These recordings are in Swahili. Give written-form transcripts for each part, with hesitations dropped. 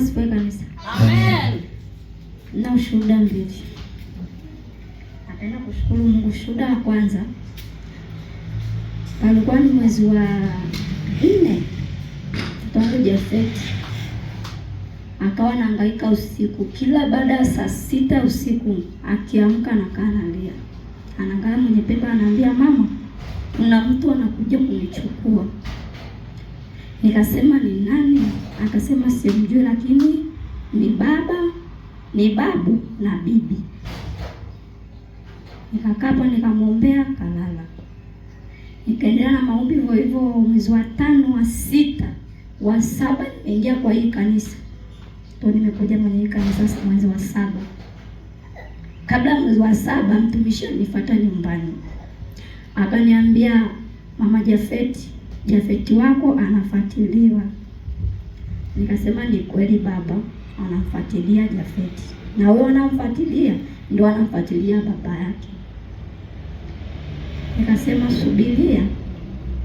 asifiwe kanisa. Amen. Na ushuhuda mbili. Napenda kushukuru Mungu. Shuhuda wa kwanza alikuwa ni mwezi wa 4, mtoto wangu Jafet akawa anahangaika usiku, kila baada ya saa 6 usiku akiamka anakaa analia, anaangalia mwenye pepa, anaambia mama, kuna mtu anakuja kunichukua. Nikasema ni nani? Akasema simjui, lakini ni baba, ni babu na bibi. Nikakaa hapo nikamwombea, kalala. Nikaendelea na maombi hivyo hivyo. Mwezi wa 5, wa 6, wa 7 nimeingia kwa hii kanisa. Ndio nimekuja mwenye hii kanisa sasa mwezi wa 7. Kabla mwezi wa 7 mtumishi alinifuata nyumbani. Akaniambia, Mama Jafeti, Jafeti wako anafuatiliwa. Nikasema ni kweli baba, anamfuatilia Jafeti. Na wewe unamfuatilia, ndio anamfuatilia baba yake. Nikasema subiria,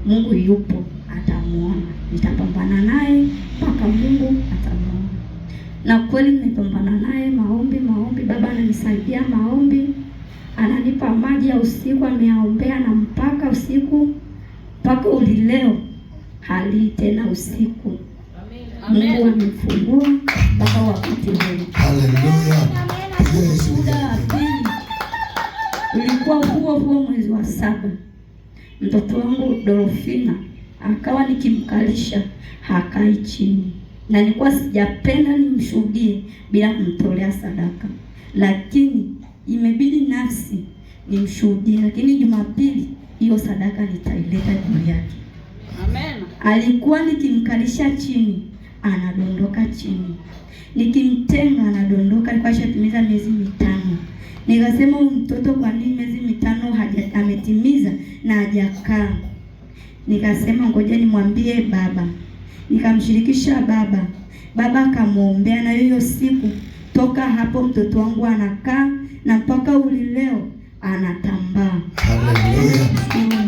Mungu yupo, atamuona. Nitapambana naye mpaka Mungu atamuona. Na kweli nimepambana naye maombi, maombi, baba ananisaidia maombi, ananipa maji ya usiku, ameaombea na mpaka usiku, mpaka ulileo hali tena usiku. Amen. Mungu amemfungua mpaka wakati huu. Haleluya. Yesu. Muda wa pili ulikuwa huo huo mwezi wa 7. Mtoto wangu Dolfina akawa nikimkalisha hakai chini, na nilikuwa sijapenda nimshuhudie bila kumtolea sadaka, lakini imebidi nafsi nimshuhudie. Lakini Jumapili hiyo sadaka nitaileta juu yake. Amen. Alikuwa nikimkalisha chini anadondoka chini, nikimtenga anadondoka. Alikuwa ashatimiza miezi 5. Nikasema huyu mtoto kwa nini miezi 5 ametimiza na hajakaa? Nikasema ngoja nimwambie baba. Nikamshirikisha baba. Baba akamwombea, na hiyo siku toka hapo mtoto wangu anakaa na mpaka ulileo anatambaa. Haleluya.